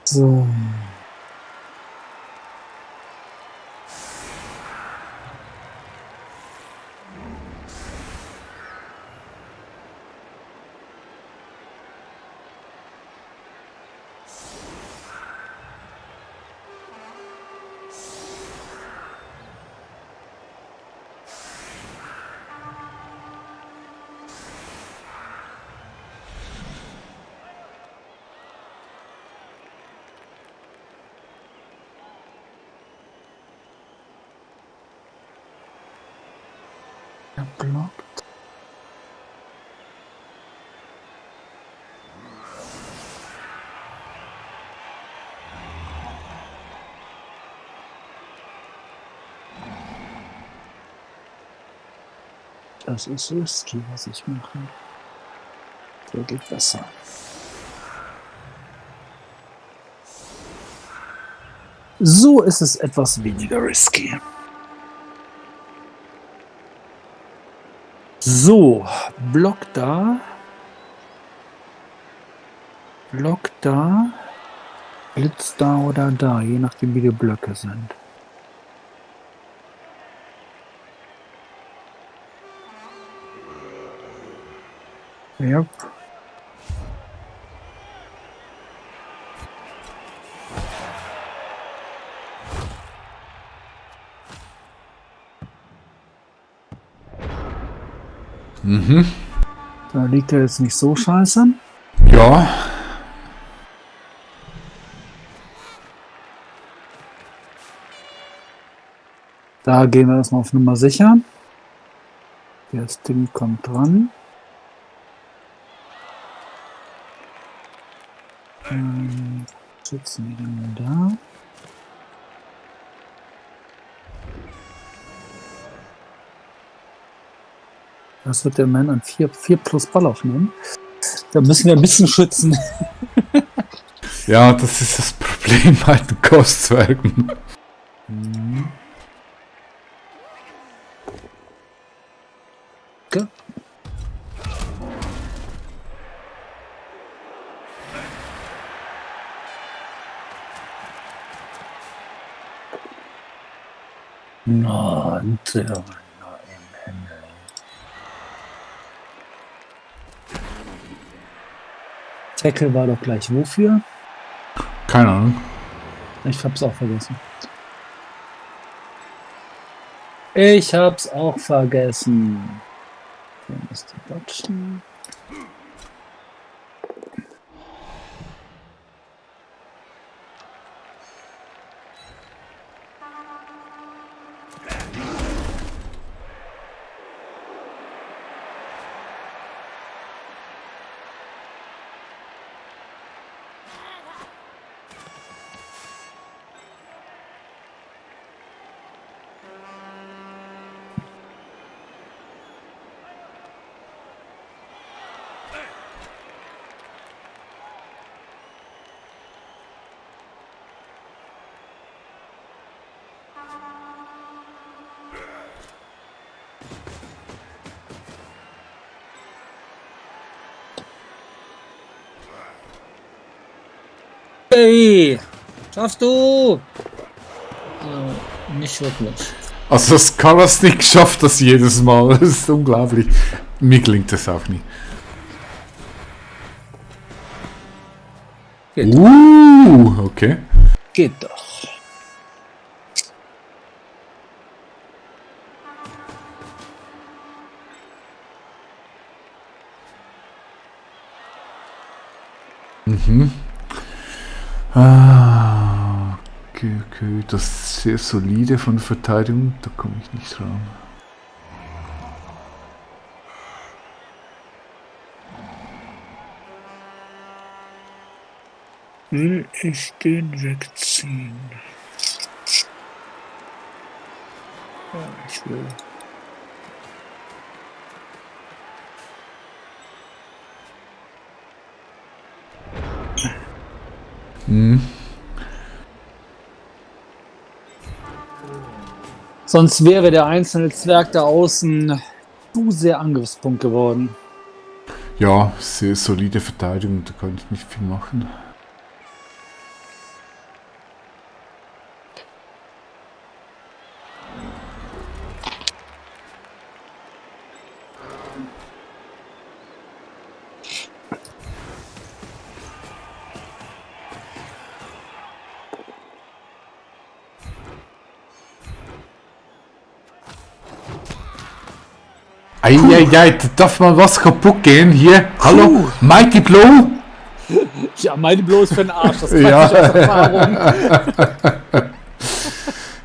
So. Blockt. Das ist risky, was ich mache. So geht besser. So ist es etwas weniger risky. So, Block da. Block da. Blitz da oder da, je nachdem wie die Blöcke sind. Ja. Mhm. Da liegt er jetzt nicht so scheiße. Ja. Da gehen wir erstmal auf Nummer sicher. Das Ding kommt dran. Sitzen wir denn da? Das wird der Mann an 4 plus Ball aufnehmen. Da müssen wir ein bisschen schützen. Ja, das ist das Problem bei den Kostzwergen. Okay. Na, im Himmel. Tackle war doch gleich wofür? Keine Ahnung. Ich hab's auch vergessen. Ich hab's auch vergessen. Hier ist die Dodgen. Hey, schaffst du? Nicht wirklich. Also das Karasnik schafft das jedes Mal. Das ist unglaublich. Mir gelingt das auch nie. Geht Okay. Geht doch. Okay. Das ist sehr solide von der Verteidigung. Da komme ich nicht ran. Will ich den wegziehen? Ja, ich will. Sonst wäre der einzelne Zwerg da außen zu sehr Angriffspunkt geworden. Ja, sehr solide Verteidigung. Da kann ich nicht viel machen. Eieiei, da darf mal was kaputt gehen hier. Hallo, Mighty Blow? Ja, Mighty Blow ist für den Arsch. Das kann Ja. ich aus Erfahrung.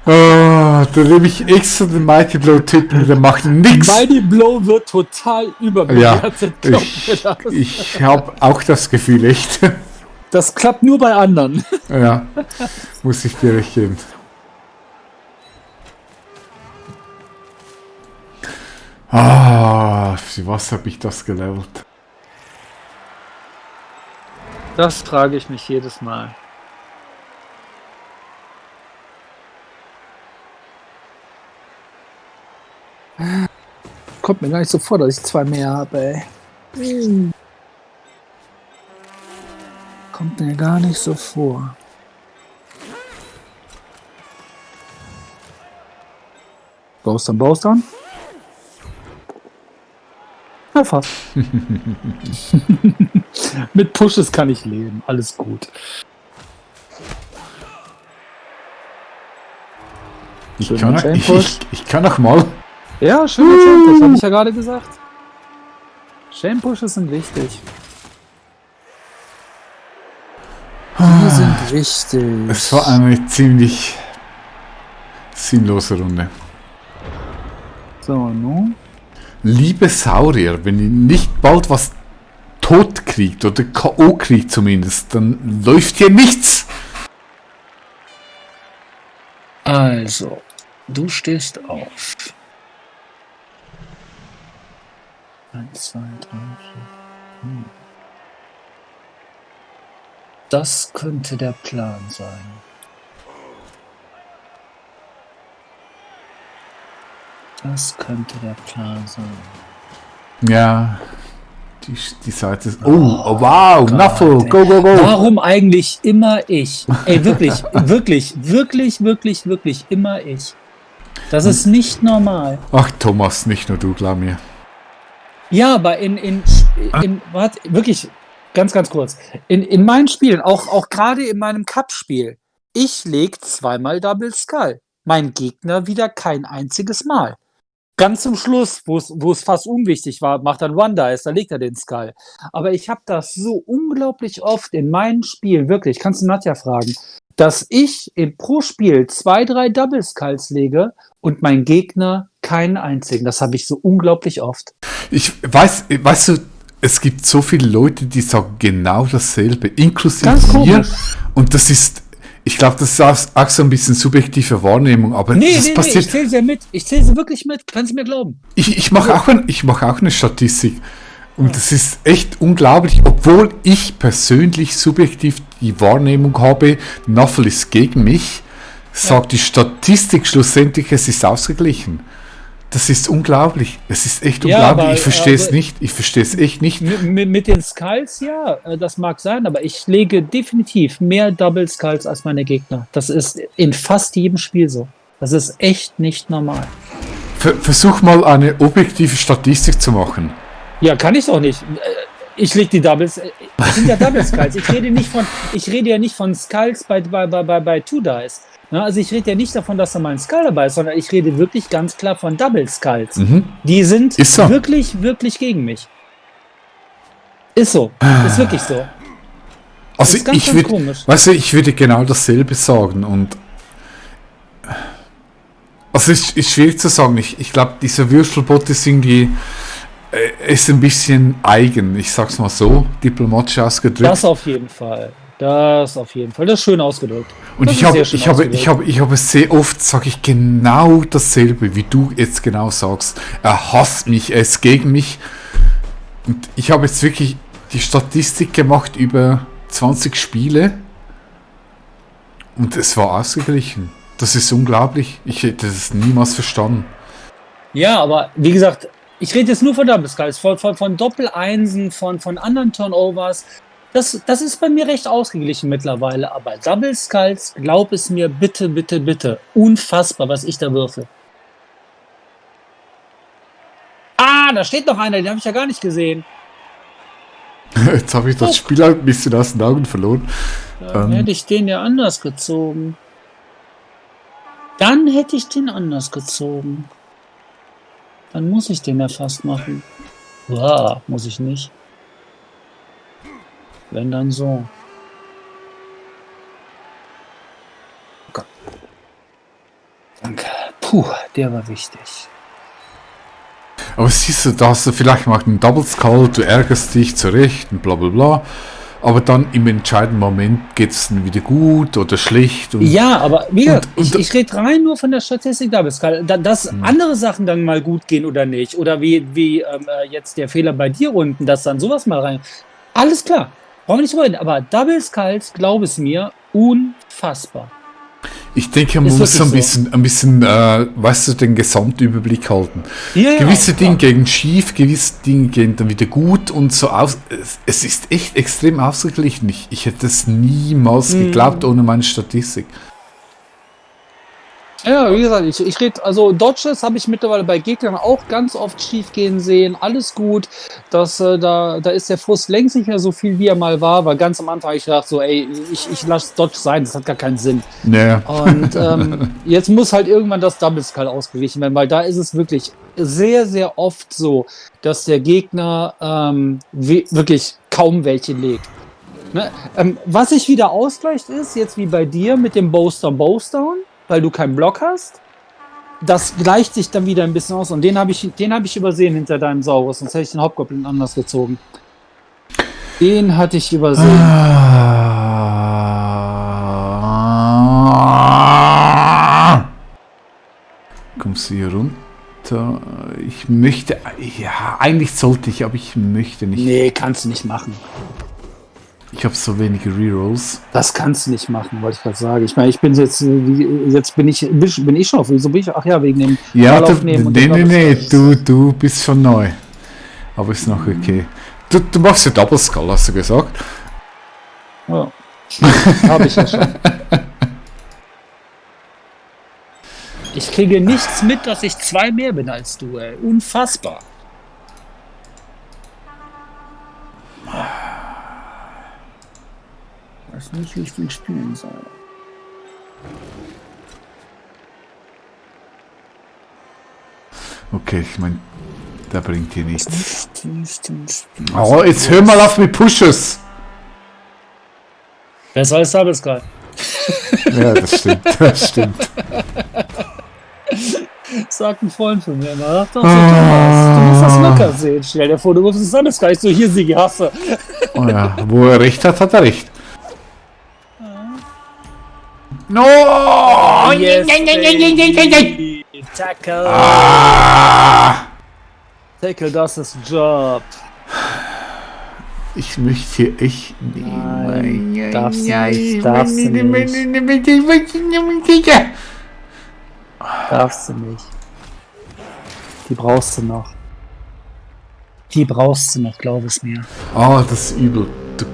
Oh, da nehme ich extra den Mighty Blow tippen, der macht nix. Mighty Blow wird total überbewertet. Glaubt mir das. Ich habe auch das Gefühl, echt. Das klappt nur bei anderen. Ja, muss ich dir recht geben. Für was habe ich das gelevelt? Das frage ich mich jedes Mal. Kommt mir gar nicht so vor, dass ich 2 mehr habe, ey. Kommt mir gar nicht so vor. Baust dann? Na fast. Mit Pushes kann ich leben. Alles gut. Ich Schöner kann, Chain ich, Push. ich kann auch mal. Ja, schöner Chain Push, habe ich ja gerade gesagt. Chain Pushes sind wichtig. Die sind wichtig. Es war eine ziemlich sinnlose Runde. So, nun. Liebe Saurier, wenn ihr nicht bald was tot kriegt oder K.O. kriegt zumindest, dann läuft hier nichts. Also, du stehst auf. 1, 2, 3, 4. Das könnte der Plan sein. Das könnte der Plan sein. Ja, die Seite ist... Oh, wow, Nuffle, go, go, go. Warum eigentlich immer ich? Ey, wirklich, wirklich immer ich. Das ist nicht normal. Ach, Thomas, nicht nur du, glaub mir. Ja, aber warte, wirklich, ganz kurz. In meinen Spielen, auch gerade in meinem Cup-Spiel, ich leg 2-mal Double Skull. Mein Gegner wieder kein einziges Mal. Ganz zum Schluss, wo es fast unwichtig war, macht er One Dice, da legt er den Skull. Aber ich habe das so unglaublich oft in meinen Spielen, wirklich, kannst du Nadja fragen, dass ich pro Spiel 2, 3 Double Skulls lege und mein Gegner keinen einzigen. Das habe ich so unglaublich oft. Weißt du, es gibt so viele Leute, die sagen genau dasselbe, inklusive Ganz mir. komisch. Und das ist, ich glaube, das ist auch so ein bisschen subjektive Wahrnehmung, aber das Nee, passiert. ich zähle sie mit. Ich zähle sie wirklich mit. Kannst du mir glauben? Ich mache auch eine Statistik. Und das ist echt unglaublich, obwohl ich persönlich subjektiv die Wahrnehmung habe, Nuffle ist gegen mich, sagt die Statistik schlussendlich, es ist ausgeglichen. Das ist unglaublich. Es ist echt Ja, unglaublich. aber, Ich verstehe es nicht. Ich verstehe es echt nicht. Mit den Skulls, ja, das mag sein, aber ich lege definitiv mehr Double Skulls als meine Gegner. Das ist in fast jedem Spiel so. Das ist echt nicht normal. Versuch mal eine objektive Statistik zu machen. Ja, kann ich doch nicht. Ich lege die Doubles. Das sind ja Double Skulls. Ich rede ja nicht von Skulls bei Two Dice. Na, also ich rede ja nicht davon, dass da mal ein Skull dabei ist, sondern ich rede wirklich ganz klar von Double Skulls. Die sind Ist so. wirklich gegen mich. Ist so. Ist wirklich so. Also ist ganz komisch. weißt du, ich würde genau dasselbe sagen und also es ist schwierig zu sagen. Ich glaube, dieser Würfelbot ist irgendwie ist ein bisschen eigen. Ich sag's mal so, diplomatisch ausgedrückt. Das auf jeden Fall. Das ist schön ausgedrückt. Und Das ich ist habe sehr schön ausgedrückt. es sehr oft, sage ich genau dasselbe, wie du jetzt genau sagst. Er hasst mich, er ist gegen mich. Und ich habe jetzt wirklich die Statistik gemacht über 20 Spiele und es war ausgeglichen. Das ist unglaublich. Ich hätte das niemals verstanden. Ja, aber wie gesagt, ich rede jetzt nur von Double Skulls, von Doppel-Einsen, von anderen Turnovers. Das ist bei mir recht ausgeglichen mittlerweile, aber Double Skulls, glaub es mir, bitte. Unfassbar, was ich da würfe. Ah, da steht noch einer, den habe ich ja gar nicht gesehen. Jetzt habe ich das Spiel ein bisschen aus den Augen verloren. Dann hätte ich den ja anders gezogen. Dann muss ich den ja fast machen. Uah, muss ich nicht. Wenn dann so. Gott. Danke. Puh, der war wichtig. Aber siehst du, da hast du vielleicht mal einen Double Skull, du ärgerst dich zurecht und bla bla bla. Aber dann im entscheidenden Moment geht es dann wieder gut oder schlecht. Und Ja, aber wie gesagt, ich rede rein nur von der Statistik da, dass andere Sachen dann mal gut gehen oder nicht. Oder wie jetzt der Fehler bei dir unten, dass dann sowas mal rein. Alles klar, brauchen wir nicht drüber reden. Aber Double Skulls, glaub es mir, unfassbar. ich denke, man Ist muss so wirklich ein bisschen, weißt du, den Gesamtüberblick halten. Ja, Gewisse Dinge klar. gehen schief, gewisse Dinge gehen dann wieder gut und so aus. Es ist echt extrem ausgeglichen. Ich hätte es niemals geglaubt ohne meine Statistik. Ja, wie gesagt, ich rede, also Dodges habe ich mittlerweile bei Gegnern auch ganz oft schief gehen sehen. Alles gut. Da ist der Frust längst nicht mehr so viel, wie er mal war, weil ganz am Anfang hab ich gedacht, so, ey, ich lasse Dodge sein, das hat gar keinen Sinn. Naja. Und jetzt muss halt irgendwann das Double Skull ausgeglichen werden, weil da ist es wirklich sehr, sehr oft so, dass der Gegner wirklich kaum welche legt. Ne? Was sich wieder ausgleicht ist, jetzt wie bei dir mit dem Bowstone, weil du keinen Block hast. Das gleicht sich dann wieder ein bisschen aus und den hab ich übersehen hinter deinem Saurus, sonst hätte ich den Hauptgoblin anders gezogen. Den hatte ich übersehen. Kommst du hier runter? Ich möchte, ja, eigentlich sollte ich, aber ich möchte nicht. Nee, kannst du nicht machen. Ich habe so wenige Rerolls. Das kannst du nicht machen, wollte ich gerade sagen. Ich meine, ich bin jetzt bin ich schon auf, wieso bin ich? Ach ja, wegen dem Ja, Ball aufnehmen und nee, du bist schon neu. Aber ist noch okay. Du machst ja Double Skull, hast du gesagt? Ja. Habe ich ja schon. Ich kriege nichts mit, dass ich 2 mehr bin als du, ey. Unfassbar. Ich weiß nicht, wie ich den spielen soll. Okay, ich meine, der bringt hier nichts. Oh, jetzt hör mal auf mit Pushes! Besser als Double Skull. Ja, das stimmt. Sagt ein Freund von mir immer. Sag doch so, Thomas, du musst das locker sehen. Stell dir vor, du musst das Double Skull. Ich so, hier, Sigi, hasse. Oh ja, wo er recht hat, hat er recht. No! Yes, baby. Tackle. Tackle, das ist Job. Ich möchte hier echt Nein, darfst du nicht. Darfst du nicht. Die brauchst du noch. Glaub es mir. Oh, das ist übel. Du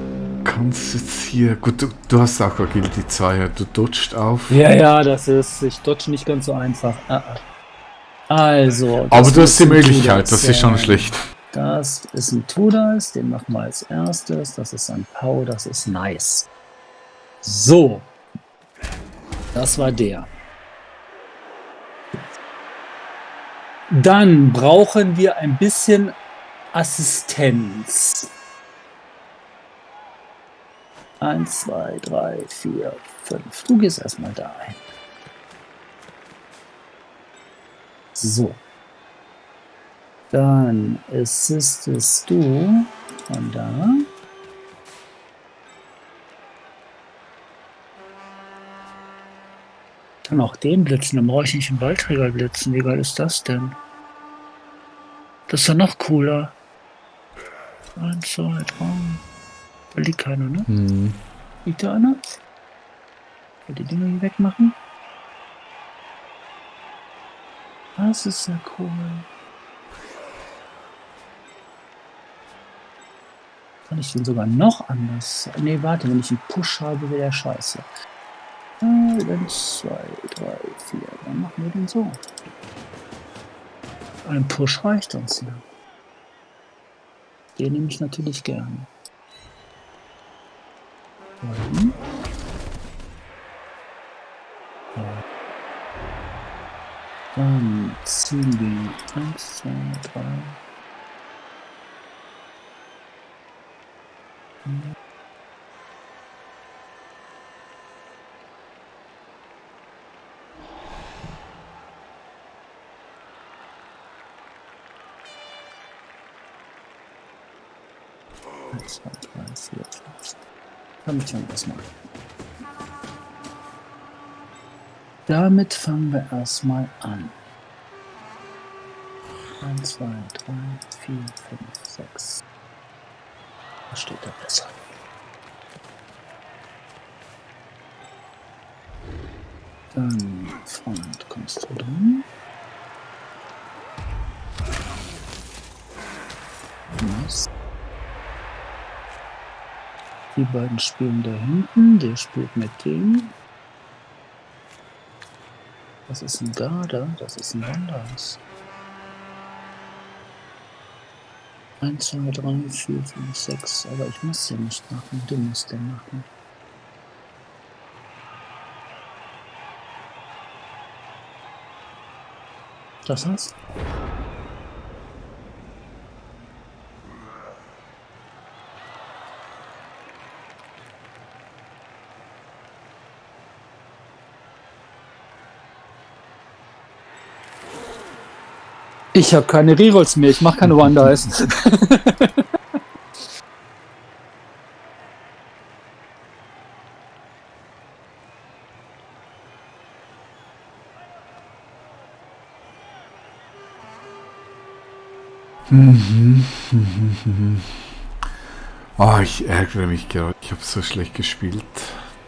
kannst jetzt hier... Gut, du hast auch Agility 2, du dodgst auf. Ja, ich dodge nicht ganz so einfach. Also. Aber du hast die ein Möglichkeit, das ist schon sein. schlecht. Das ist ein Tudas, den machen wir als erstes. Das ist ein Pau, das ist nice. So. Das war der. Dann brauchen wir ein bisschen Assistenz. 1, 2, 3, 4, 5. Du gehst erstmal da ein. So. Dann assistest du von da. Dann auch den blitzen, dann brauche ich nicht einen Ballträger blitzen. Wie geil ist das denn? Das ist ja noch cooler. 1, 2, 3. Da liegt keiner, ne? Liegt da einer? Ich will die Dinger hier wegmachen. Das ist ja cool. Kann ich den sogar noch anders? Ne, warte, wenn ich einen Push habe, wäre der scheiße. 1, 2, 3, 4. Dann machen wir den so. Ein Push reicht uns ja. Den nehme ich natürlich gerne. Dann ziehen wir 1, 2, 3. Eins, 2, 3, 4, 5. Damit fangen wir erstmal an. Damit fangen wir erstmal an. 1, 2, 3, 4, 5, 6. Was steht da besser? Dann, Freund, kommst du drin? Nice. Die beiden spielen da hinten. Der spielt mit dem. Das ist ein Garda, das ist ein Wanderers. 1, 2, 3, 4, 5, 6. Aber ich muss den nicht machen. Du musst den machen. Das heißt? Ich habe keine Rerolls mehr, ich mache keine One-Dice. Oh, ich ärgere mich gerade. Ich habe so schlecht gespielt.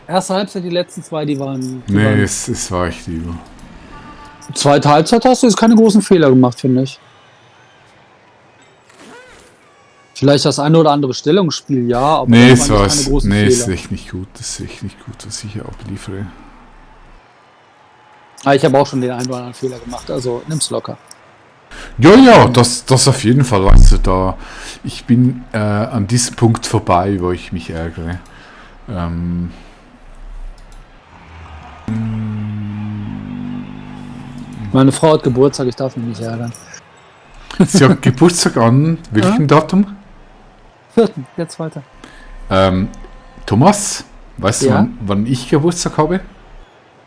Erste Halbzeit, die letzten zwei, die waren... Nee, es war echt übel. Zweite Halbzeit hast du jetzt keine großen Fehler gemacht, finde ich. Vielleicht das eine oder andere Stellungsspiel, ja, aber Nee, das waren keine großen nee, ist Fehler. echt nicht gut. Das ist echt nicht gut, was ich hier abliefere. Aber ich habe auch schon den einen oder anderen Fehler gemacht, also nimm's locker. Ja, das auf jeden Fall, weißt du, da ich bin an diesem Punkt vorbei, wo ich mich ärgere. Meine Frau hat Geburtstag, ich darf mich nicht ärgern. Sie hat Geburtstag an welchem Datum? 4., jetzt weiter. Thomas, weißt du, Ja? wann ich Geburtstag habe?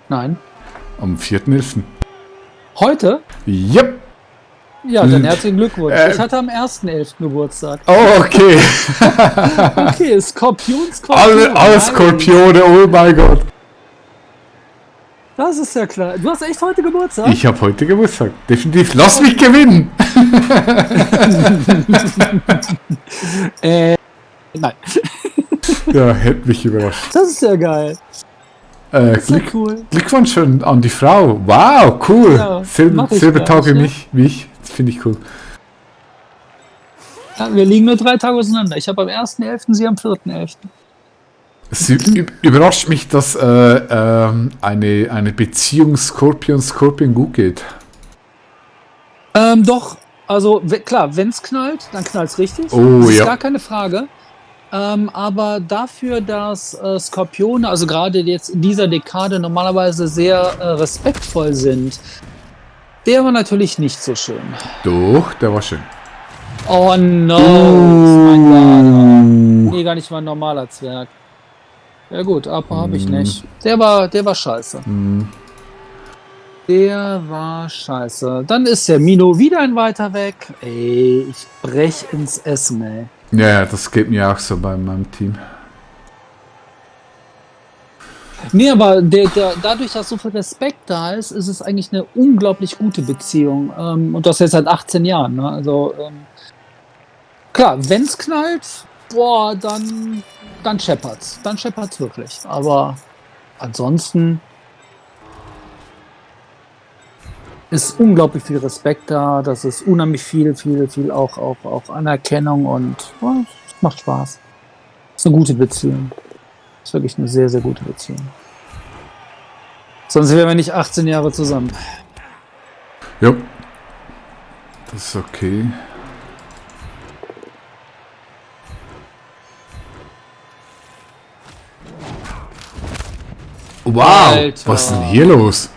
Nein. Am 4.11. Heute? Yep. Ja, dann herzlichen Glückwunsch. Ich hatte am 1.11. Geburtstag. Oh, okay. Okay, Skorpion. Alle Skorpione, oh mein Gott. Das ist ja klar. Du hast echt heute Geburtstag? Ich habe heute Geburtstag. Definitiv. Lass mich gewinnen. Nein. Ja, hätte mich überrascht. Das ist ja geil. Das ist ja cool. Glückwunsch an die Frau. Wow, cool. Ja, Selbe mach ich Tag gleich, wie ich. Das finde ich cool. Ja, wir liegen nur 3 Tage auseinander. Ich habe am 1.11., sie am 4.11. Es überrascht mich, dass eine Beziehung Skorpion gut geht. Doch, also klar, wenn es knallt, dann knallt es richtig. Oh, das ist ja. gar keine Frage. Aber dafür, dass Skorpione, also gerade jetzt in dieser Dekade normalerweise sehr respektvoll sind, der war natürlich nicht so schön. Doch, der war schön. Oh no, das ist mein Garda. Nee, gar nicht mal ein normaler Zwerg. Ja gut, Apo habe ich nicht. Der war scheiße. Der war scheiße. Dann ist der Mino wieder ein weiter weg. Ey, ich brech ins Essen, ey. Ja, das geht mir auch so bei meinem Team. Nee, aber dadurch, dass so viel Respekt da ist, ist es eigentlich eine unglaublich gute Beziehung. Und das jetzt seit 18 Jahren. Ne? Also, klar, wenn es knallt, boah, dann scheppert's. Dann scheppert's wirklich. Aber ansonsten ist unglaublich viel Respekt da. Das ist unheimlich viel auch Anerkennung und es macht Spaß. Ist eine gute Beziehung. Ist wirklich eine sehr, sehr gute Beziehung. Sonst wären wir nicht 18 Jahre zusammen. Ja, das ist okay. Wow, Alter. was ist denn hier los?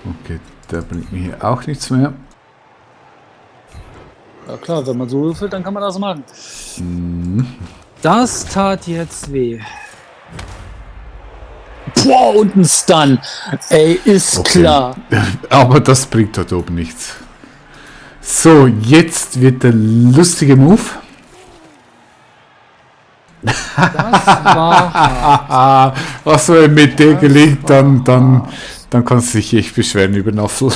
Okay, der bringt mir hier auch nichts mehr. Ja klar, wenn man so würfelt, dann kann man das machen. Das tat jetzt weh. Boah, und ein Stun. Ey, ist klar. Aber das bringt dort oben nichts. So, jetzt wird der lustige Move. Das war hart. Was wenn mit dir gelingt, dann kannst du dich echt beschweren über Naffel.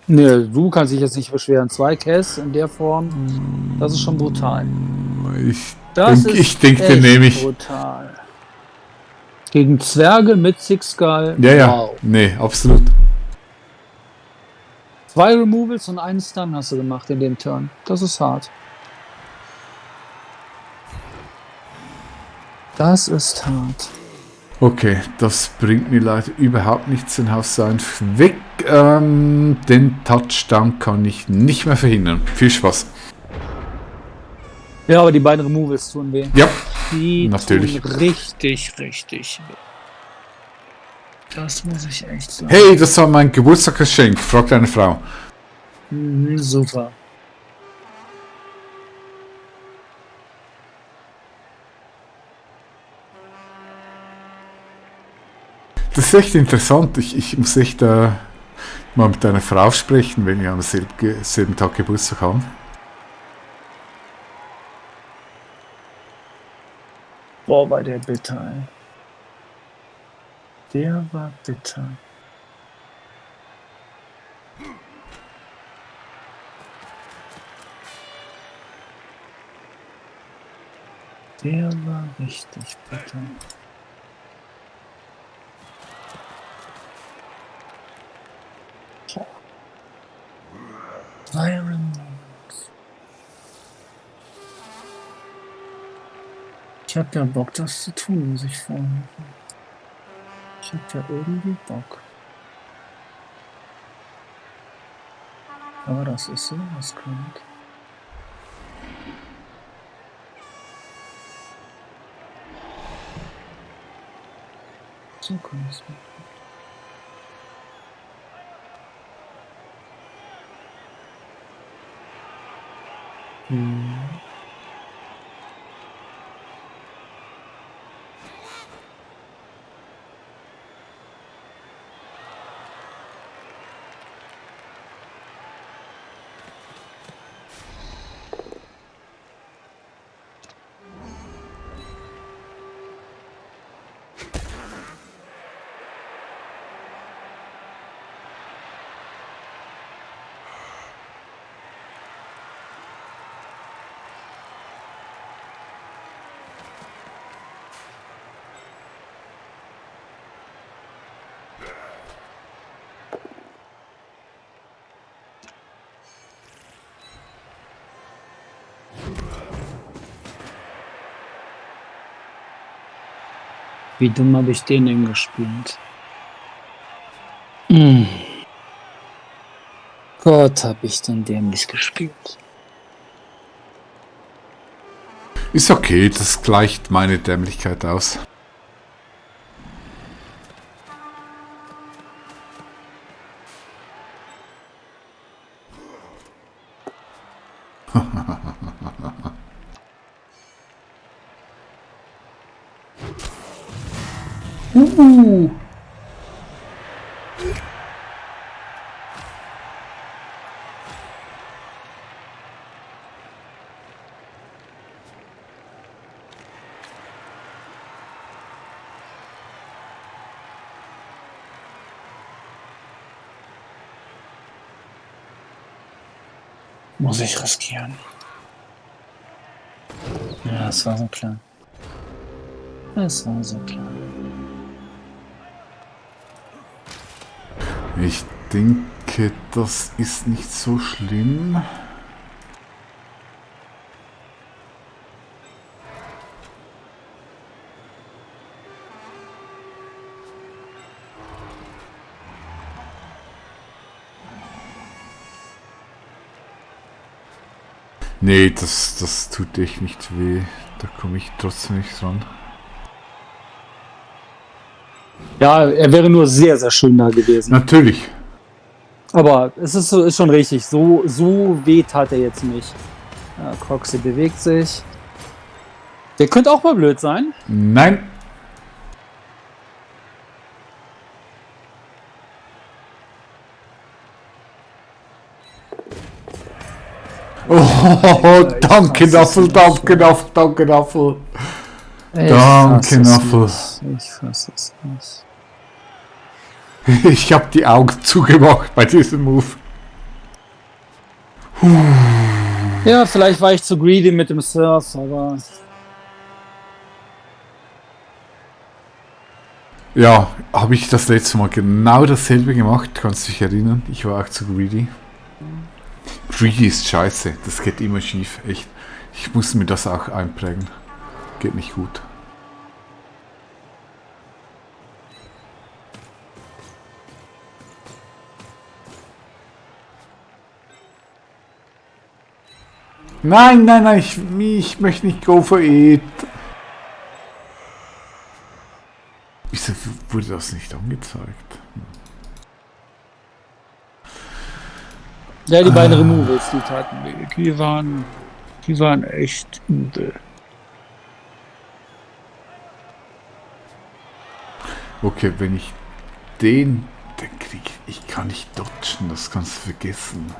Ne, du kannst dich jetzt nicht beschweren. 2 Cass in der Form, das ist schon brutal. Ich denke, den nehme ich. Brutal. Gegen Zwerge mit Six Skull. Ja, Wow. nee, absolut. 2 Removals und einen Stun hast du gemacht in dem Turn. Das ist hart. Das ist hart. Okay, das bringt mir leider überhaupt nichts in Haus 1 weg. Den Touchdown kann ich nicht mehr verhindern. Viel Spaß. Ja, aber die beiden Removals tun weh. Ja, Die natürlich. tun richtig weh. Das muss ich echt sagen. Hey, das war mein Geburtstagsgeschenk, fragt eine Frau. Super. Das ist echt interessant. Ich muss echt mal mit einer Frau sprechen, wenn wir am selben Tag Geburtstag haben. Boah, war der bitter, ey. Der war bitter. Der war richtig bitter. Iron. Ich hab ja Bock, das zu tun, muss ich vormachen. Ich hab ja irgendwie Bock. Aber das ist so, was kommt. So kommt es mit. Wie dumm habe ich den denn gespielt? Gott, habe ich den dämlich gespielt. Ist okay, das gleicht meine Dämlichkeit aus. Muss ich riskieren. Ja, das war so klar. Das war so klar. Ich denke, das ist nicht so schlimm. Nee, das tut echt nicht weh. Da komme ich trotzdem nicht dran. Ja, er wäre nur sehr, sehr schön da gewesen. Natürlich. Aber es ist schon richtig. So weh tat er jetzt nicht. Ja, Croxy bewegt sich. Der könnte auch mal blöd sein. Nein. Oh, danke, Naffel, danke, Naffel, danke, Naffel. Danke, Naffel. Ich fasse es nicht. Ich habe die Augen zugemacht bei diesem Move. Ja, vielleicht war ich zu greedy mit dem Surf, aber Ja, habe ich das letzte Mal genau dasselbe gemacht, kannst du dich erinnern? Ich war auch zu greedy. Greedy ist scheiße, das geht immer schief, echt. Ich muss mir das auch einprägen. Geht nicht gut. Nein, nein, nein, ich möchte nicht go for it. Wieso wurde das nicht angezeigt? ja, die beiden Removals, die taten weh. Die waren echt übel. Okay, wenn ich den kriege, ich kann nicht dodgen, das kannst du vergessen.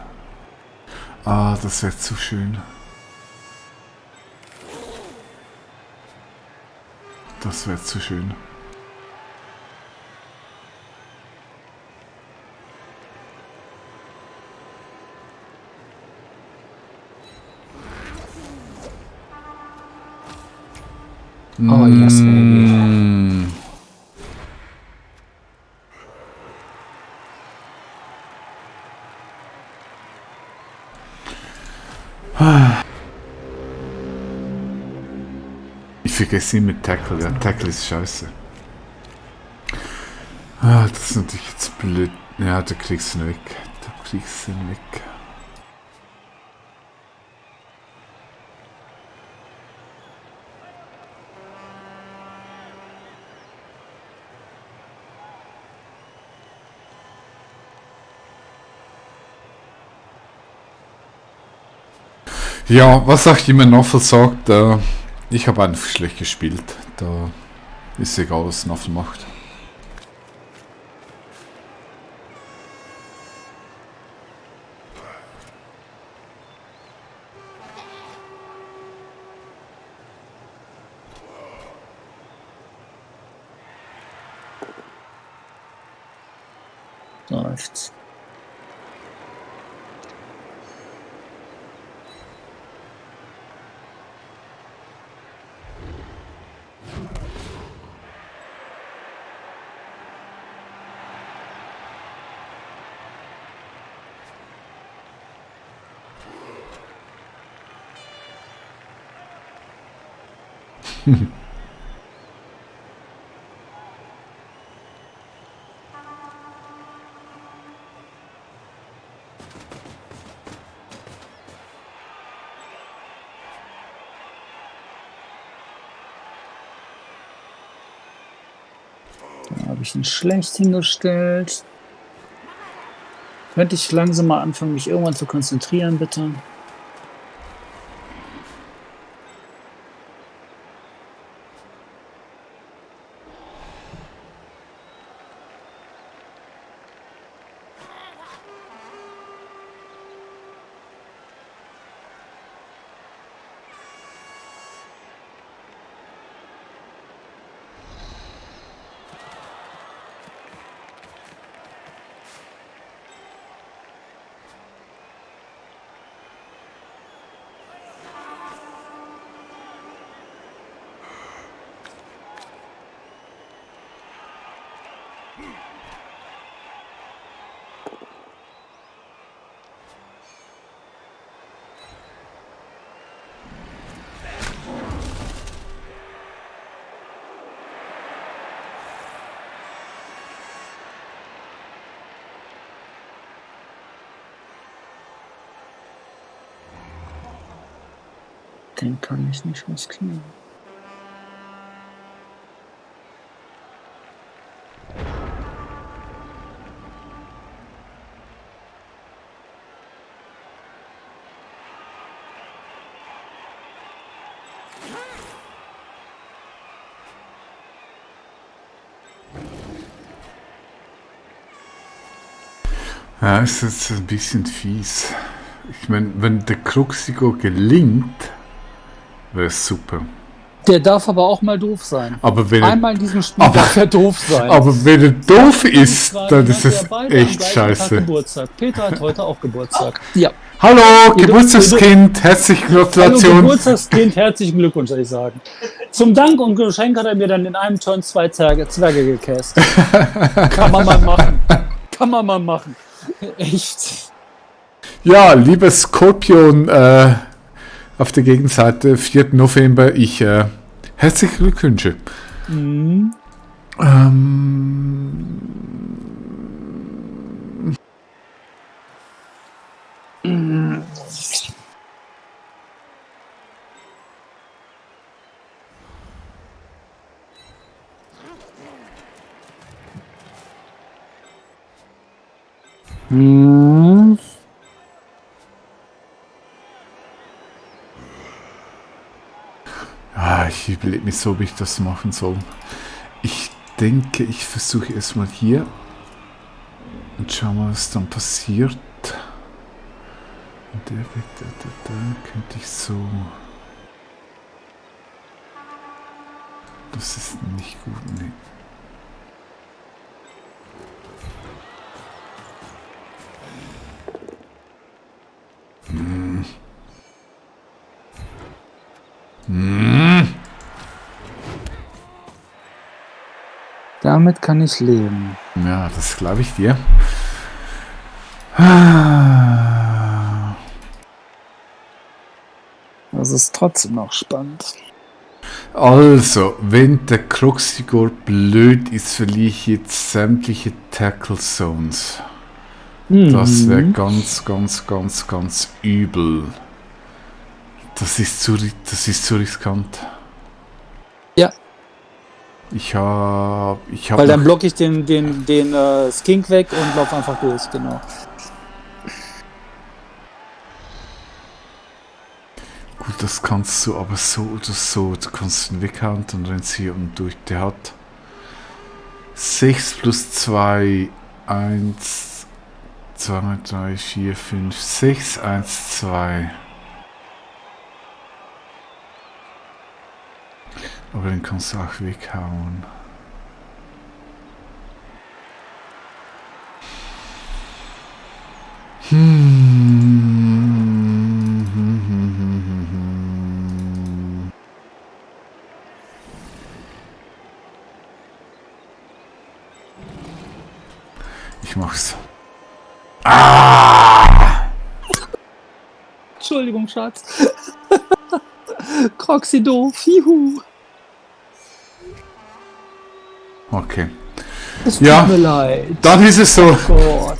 Ah, das wäre zu schön. Das wäre zu schön. Oh, yes, baby. Ich vergesse ihn mit Tackle, ja, Tackle ist scheiße. Ah, das ist natürlich jetzt blöd. Ja, da kriegst du ihn weg. Da kriegst du ihn weg. Ja, was auch immer Noffel sagt, ich habe einfach schlecht gespielt. Da ist egal, was Noffel macht. Läuft's. Da habe ich ihn schlecht hingestellt. Könnte ich langsam mal anfangen, mich irgendwann zu konzentrieren, bitte? Den kann ich nicht riskieren. Ja, ist jetzt ein bisschen fies. Ich meine, wenn der Cruxigo gelingt, wäre es super. Der darf aber auch mal doof sein. Aber wenn Einmal in diesem Spiel darf er doof sein. aber wenn er doof ist, Gerade dann ist hat es er beide am echt gleichen Tag scheiße. Geburtstag. Peter hat heute auch Geburtstag. Ja. Hallo, Geburtstagskind, herzliche Hallo Gratulation. Geburtstagskind, herzlichen Glückwunsch, soll ich sagen. Zum Dank und Geschenk hat er mir dann in einem Turn 2 Zwerge gecast. Kann man mal machen. Kann man mal machen. Echt. Ja, lieber Skorpion auf der Gegenseite, 4. November, ich herzliche Glückwünsche. Mhm. Mhm. Ich überlege mir so, ob ich das machen soll. Ich denke, ich versuche erstmal hier und schau mal, was dann passiert. Und der weg, da könnte ich so... Das ist nicht gut, nee. Damit kann ich leben. Ja, das glaube ich dir. Das ist trotzdem noch spannend. Also, wenn der Cruxigor blöd ist, verliere ich jetzt sämtliche Tackle Zones. Das wäre ganz, ganz, ganz, ganz übel. Das ist zu riskant. Ja. Ich habe Weil dann blocke ich den Skink weg und laufe einfach durch, genau. Gut, das kannst du aber so oder so. Du kannst ihn weghauen, dann rennst du hier und durch. Der hat 6 plus 2, 1, 2, 3, 4, 5, 6, 1, 2. Aber den kannst du auch weghauen. Ich mach's. Entschuldigung, Schatz. Croxy doof. Juhu. Okay. Es Ja. tut mir leid. Dann ist es so. Gott.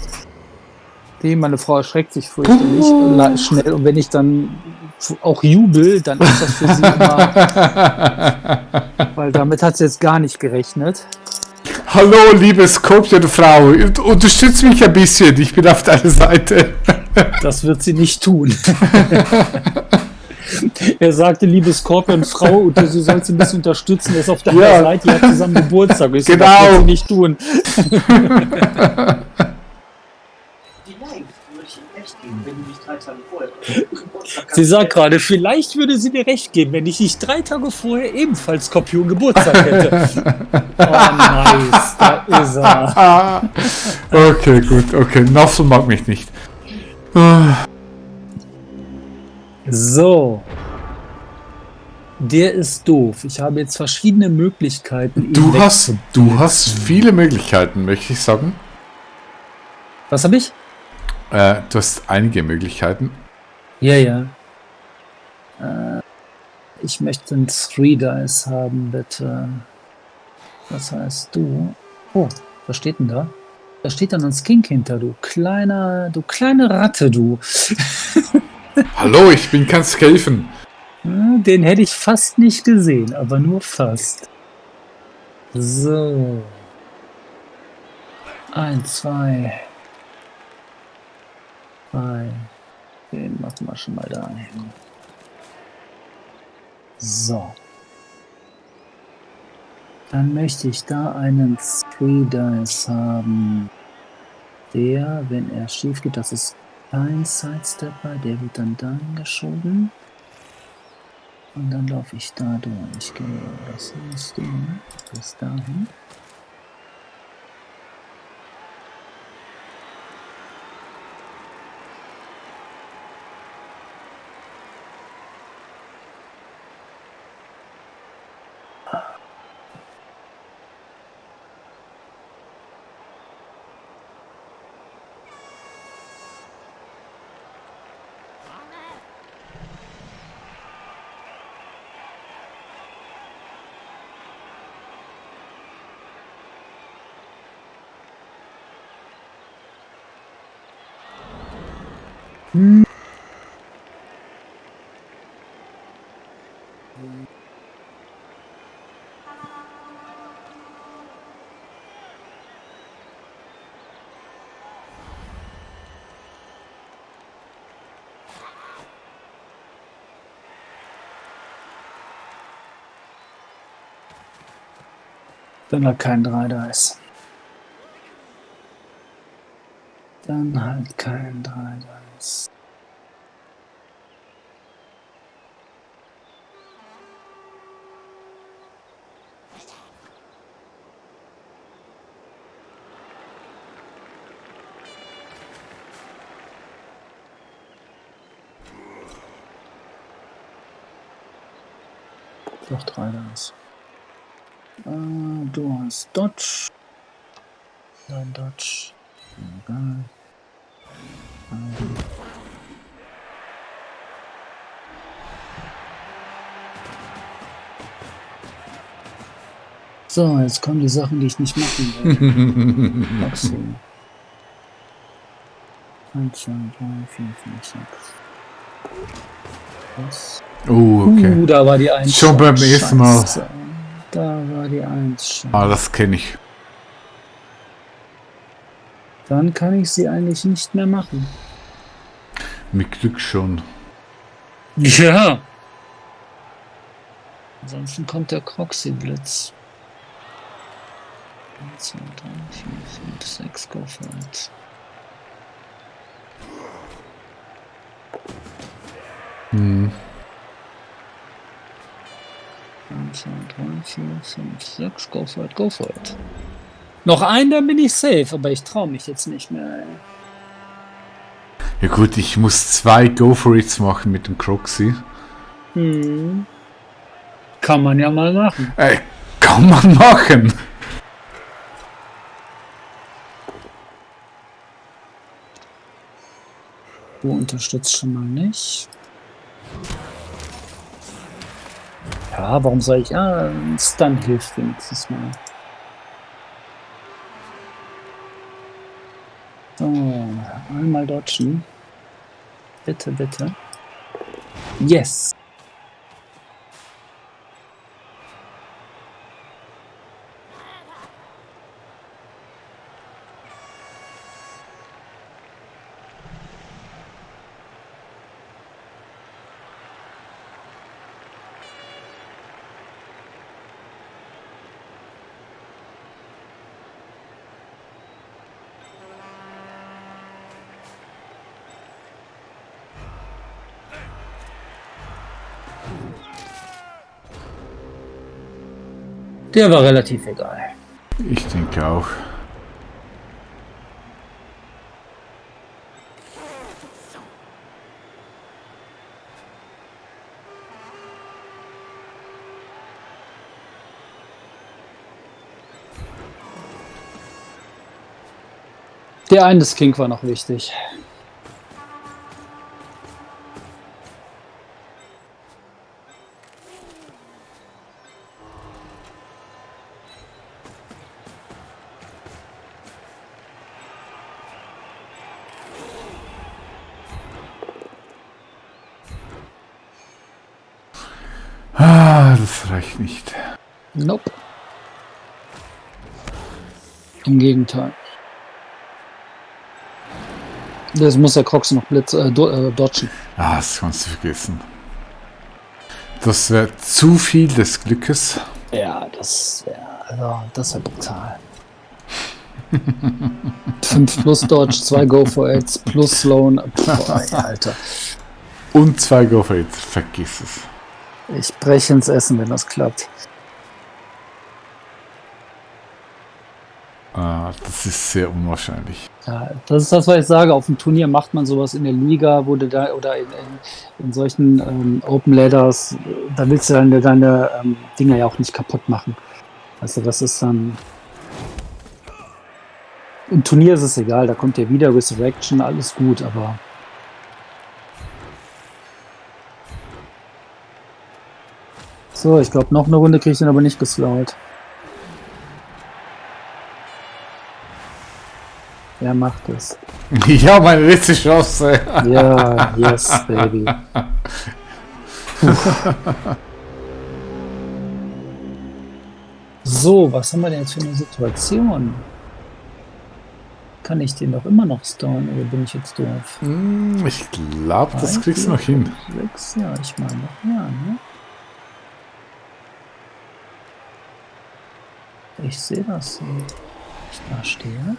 Meine Frau erschreckt sich fürchterlich schnell und wenn ich dann auch jubel, dann ist das für sie immer, weil damit hat sie jetzt gar nicht gerechnet. Hallo, liebe Skorpion-Frau, unterstütz mich ein bisschen, ich bin auf deiner Seite. Das wird sie nicht tun. Er sagte, liebe Skorpion-Frau, sie soll sie ein bisschen unterstützen, er ist auf deiner Seite, ihr habt zusammen Geburtstag. Ich genau. Das wird sie nicht tun. Sie sagt gerade, vielleicht würde sie dir recht geben, wenn ich nicht 3 Tage vorher ebenfalls Skorpion Geburtstag hätte. Oh, nice, da ist er. Okay, gut, okay, Noffel mag mich nicht. So. Der ist doof. Ich habe jetzt verschiedene Möglichkeiten. Du hast viele Möglichkeiten, möchte ich sagen. Was habe ich? Du hast einige Möglichkeiten. Ja. Ich möchte einen 3-Dice haben, bitte. Was heißt du? Oh, was steht denn da? Da steht dann ein Skink hinter, du kleine Ratte, du. Hallo, ich bin kein Skelfen. Den hätte ich fast nicht gesehen, aber nur fast. So. 1, 2, 3. Den machen wir schon mal da hin. So. Dann möchte ich da einen 3-Dice haben. Der, wenn er schief geht, das ist kein Sidestepper, der wird dann dahin geschoben. Und dann laufe ich da durch. Genau, das heißt, du bis dahin. Dann halt kein 3-Dice. Dann halt kein 3-Dice. Doch 3-Dice. Du hast Dodge. Dein Dodge. Egal. So, jetzt kommen die Sachen, die ich nicht machen will. Maxi. 1, 2, 3, 4, 5, 6. Was? Okay. Da war die 1. Schon beim ersten Mal. Scheiße. Da war die 1. Ah, das kenne ich. Dann kann ich sie eigentlich nicht mehr machen. Mit Glück schon. Ja. Ansonsten kommt der Croxy-Blitz. 1, 2, 3, 4, 5, 6, go for it. Hm. 1, 2, 3, 4, 5, 6, go for it, go for it. Noch einen, dann bin ich safe, aber ich traue mich jetzt nicht mehr. Ey. Ja gut, ich muss 2 Go-For-Its machen mit dem Croxy. Kann man ja mal machen. Kann man machen. Du unterstützt schon mal nicht. Ja, warum soll ich... Ah, Stun hilft wenigstens mal. So, einmal dodgen. Bitte, bitte. Yes. Der war relativ egal. Ich denke auch. Der eine Skink war noch wichtig. Ah, das reicht nicht. Nope. Im Gegenteil. Das muss der Crocs noch dodgen. Ah, das kannst du vergessen. Das wäre zu viel des Glückes. Ja, das wäre brutal. 5 plus Dodge, 2 Go for Aids, plus Sloan. Boah, Alter. Und 2 Go for It. Vergiss es. Ich breche ins Essen, wenn das klappt. Das ist sehr unwahrscheinlich. Ja, das ist das, was ich sage. Auf dem Turnier macht man sowas in der Liga, wo du da oder in solchen Open Ladders, da willst du deine Dinger ja auch nicht kaputt machen. Also das ist dann. Im Turnier ist es egal, da kommt ja wieder Resurrection, alles gut, aber. So, ich glaube, noch eine Runde kriege ich den aber nicht geslaut. Wer macht es? Ja, meine letzte Chance. Ja, yes, baby. So, was haben wir denn jetzt für eine Situation? Kann ich den doch immer noch storen oder bin ich jetzt doof? Ich glaube, das kriegst du noch hin. 6, ja, ich meine noch, ja, ne? Ich sehe das so. Ich da stehe.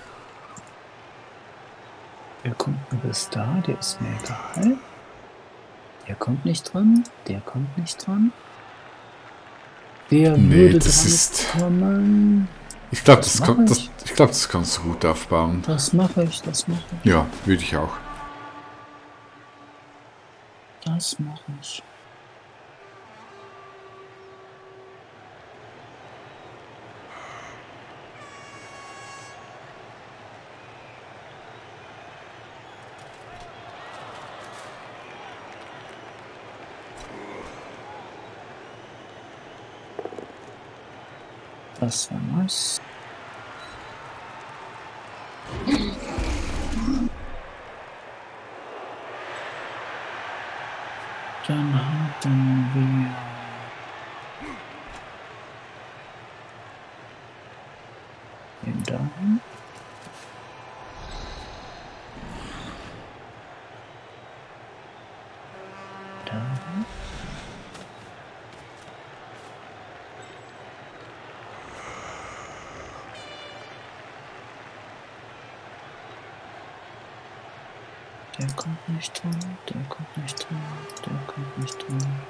Der kommt nur bis da, der ist mir egal. Der kommt nicht dran, der kommt nicht dran. Der Nee, würde das dran ist. kommen. Ich glaube, Das das, mach kann, das, ich. ich glaub, das kannst du gut aufbauen. Das mache ich, das mache ich, Ja, würde ich auch. das mache ich. Das war nice. Dann haben wir den da. Da. Der kommt nicht dran, der kommt nicht dran, der kommt nicht dran.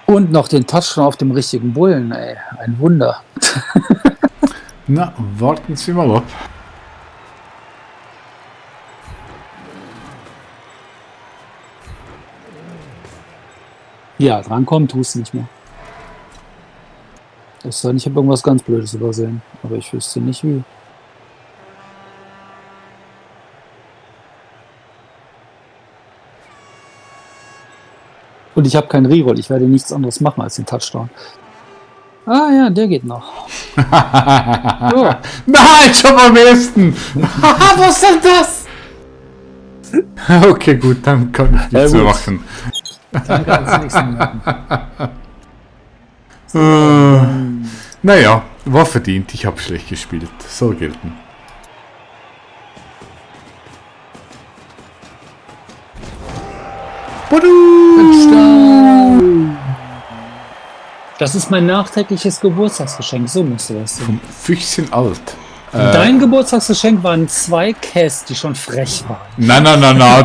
Und noch den Touchdown auf dem richtigen Bullen, ey. Ein Wunder. Na, warten Sie mal ab. Ja, drankommen tust du nicht mehr. Es sei denn, ich habe irgendwas ganz Blödes übersehen. Aber ich wüsste nicht wie. Und ich habe keinen Reroll. Ich werde nichts anderes machen als den Touchdown. Ah ja, der geht noch. So. Nein, schon am ersten! Was ist denn das? Okay, gut, dann kann ich nichts mehr machen. Dann kannst du nichts mehr machen. Naja, war verdient. Ich habe schlecht gespielt. Soll gelten. Das ist mein nachträgliches Geburtstagsgeschenk. So müsste das sein. Vom Füchschen alt. Dein Geburtstagsgeschenk waren 2 Käs, die schon frech waren. Nein,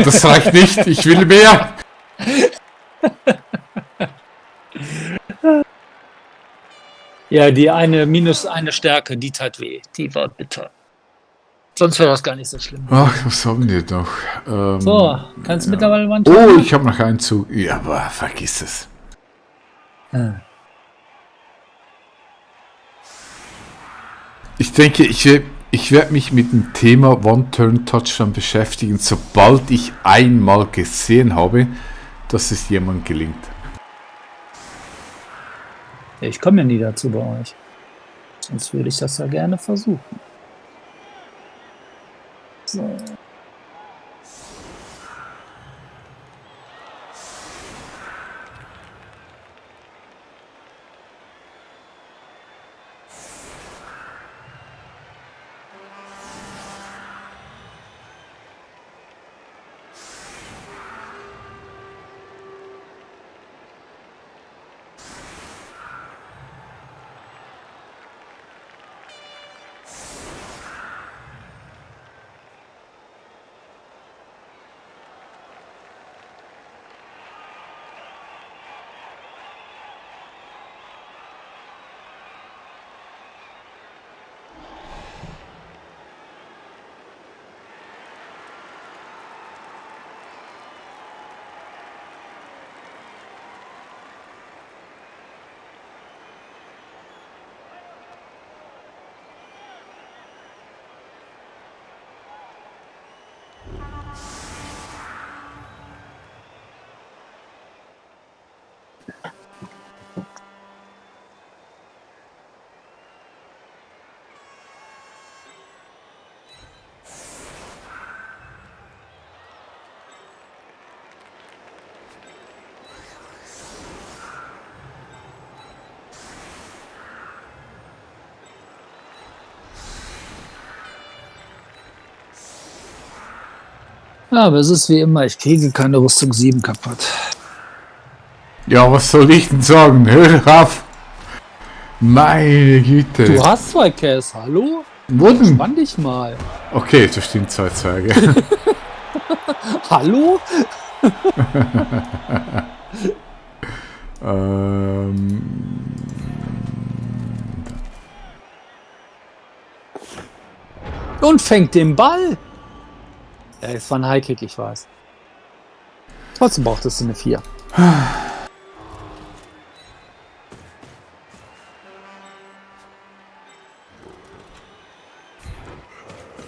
das reicht nicht. Ich will mehr. Ja, die eine minus eine Stärke, die tat weh. Die war bitter. Sonst wäre das gar nicht so schlimm. Ach, was haben wir noch? So, kannst du mittlerweile mal einen Oh, Ton ich habe noch einen Zug. Ja, aber vergiss es. machen? Ich denke, ich werde mich mit dem Thema One-Turn-Touchdown beschäftigen, sobald ich einmal gesehen habe, dass es jemandem gelingt. Ich komme ja nie dazu bei euch. Sonst würde ich das ja gerne versuchen. So. Ja, aber es ist wie immer, ich kriege keine Rüstung 7 kaputt. Ja, was soll ich denn sagen? Hör auf! Meine Güte! Du hast 2 Käs, hallo? Wo denn? Spann dich mal. Okay, das stimmt, 2 Zwerge. Hallo? Und fängt den Ball. Ja, es war ein Highkick, ich weiß. Trotzdem brauchtest du eine 4.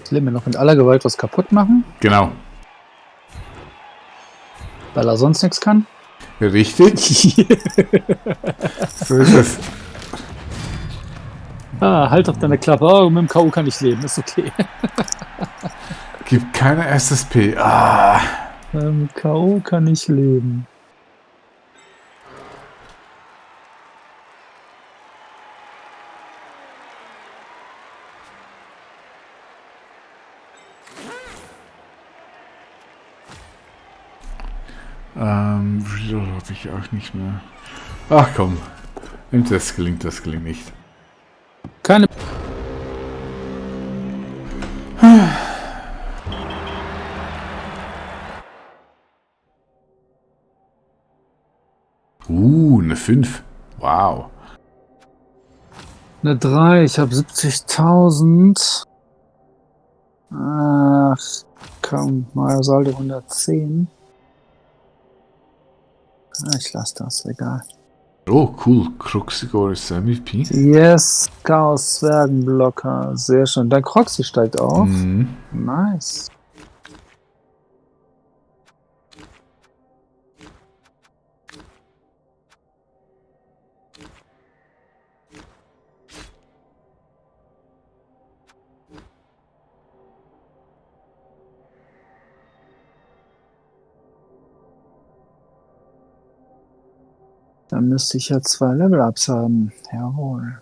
Ich will mir noch mit aller Gewalt was kaputt machen, Genau. weil er sonst nichts kann. Richtig? So ist es. Halt doch deine Klappe. Oh, mit dem K.O. kann ich leben, ist okay. Gibt keine SSP. Ah. Mit dem K.O. kann ich leben. Wieso habe ich auch nicht mehr. Ach komm. Das gelingt nicht. Keine. Eine 5. Wow. Eine 3, ich habe 70.000. Ach, komm, mal Saldo 110. Ich lasse das, egal. Oh, cool. Cruxigor ist MVP. Yes, Chaos Zwergenblocker, sehr schön. Dein Croxy steigt auf. Mhm. Nice. Dann müsste ich ja 2 Level-Ups haben. Jawohl.